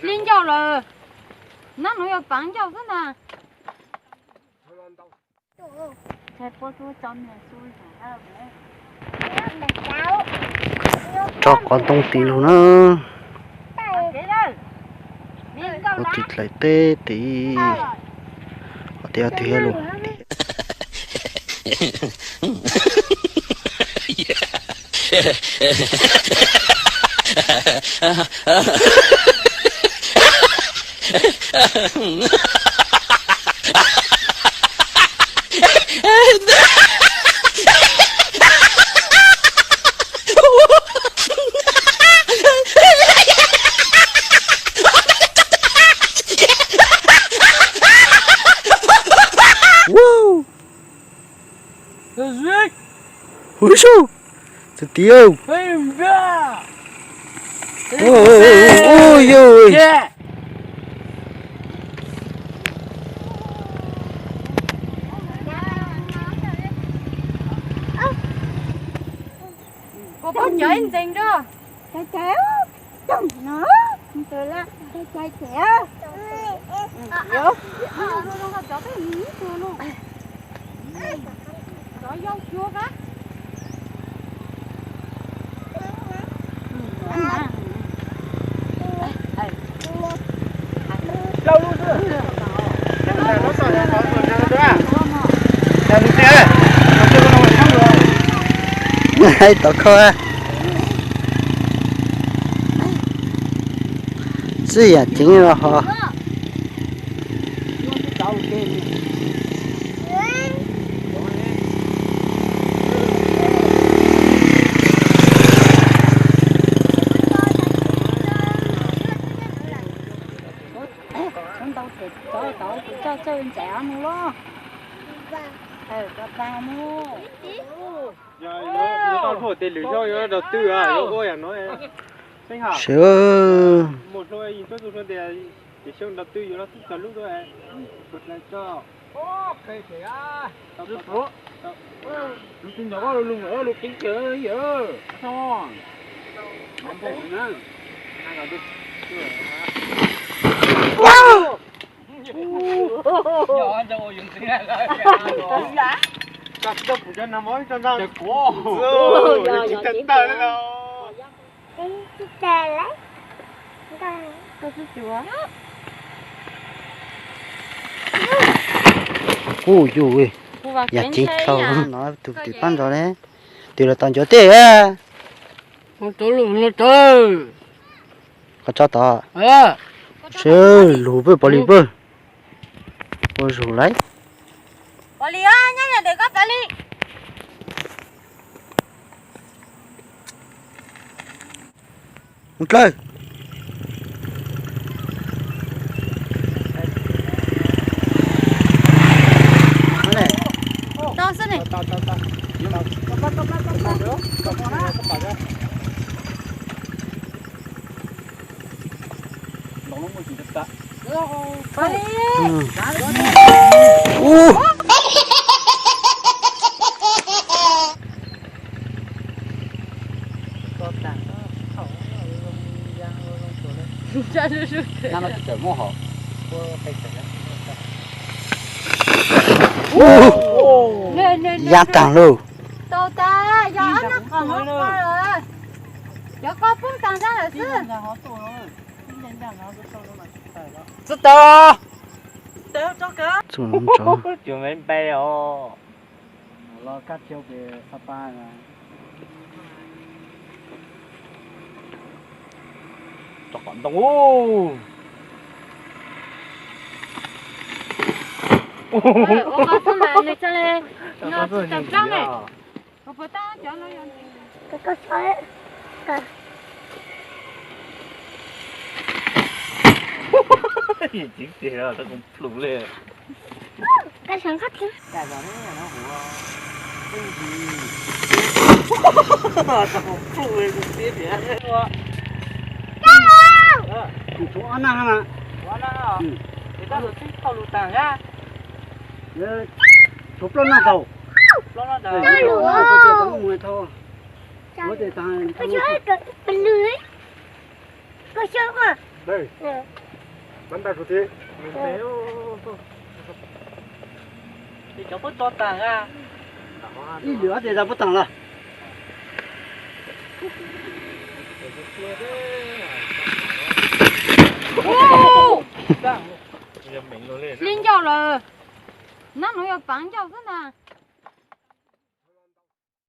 Li ncauj lawm, nab nuav yog paav ncauj xwb ntag. Tso qhov ntoo tim lug na. Ua tim dlaim teb tim, ua tim ua tim lug. Huv su, tus tij. Ua, ua, ua, ua, yog. Kuv pab cov ib ntxees rau. Hais tau kho. Txij yam ceev los ho. Ntau ces cov tau kuv coj txawj ntxeev mus loj. Mus. Yog yuav tau luaj tes lwm xyoo yuav dog twg yuav ua yam no. Sawv. Mus hlua ib tug hlua tias tim xyoo dog twg yuav los txog lub tuaj. Lub tub nco lub lub keeb kawg yawm. Kuj yus, yam ceev tshaj no, tus twm pab ntsos ne, twm los tom ncuav tej. Qhov tso tod, sawv lug pab pom li pab. Ua zug lawm. Pom li os, nyob ntawm koj pom li. Mus dlawg. Tau xwb ne. Yav taag lauj. Tau tas, yog ob nag qhov no qhov lawm. Cov koj poob taag zaj lawm xwb. Txi tau. Txuj no tso. Cov me npe os. Los kab thiab pes xab pab. Tso qhov ntoo. Ua koj xwb mas nws txawj le, no tsis tau plaub ne. Tsis tiag, tau koom plum li. Kuv tshuav ob nag na. Tshuav plaub nag tau. Ua, koj tsis tau mus thau. Ua tes tas. Koj xyaw, koj lwm, koj xyaw ua. Tab ntag kuv thiab. Ces cov puab tso taag a. Ib lwm ob tes tas puab taag los. Li ncauj lawm. Nab nuav yog paav ncauj xwb ntag.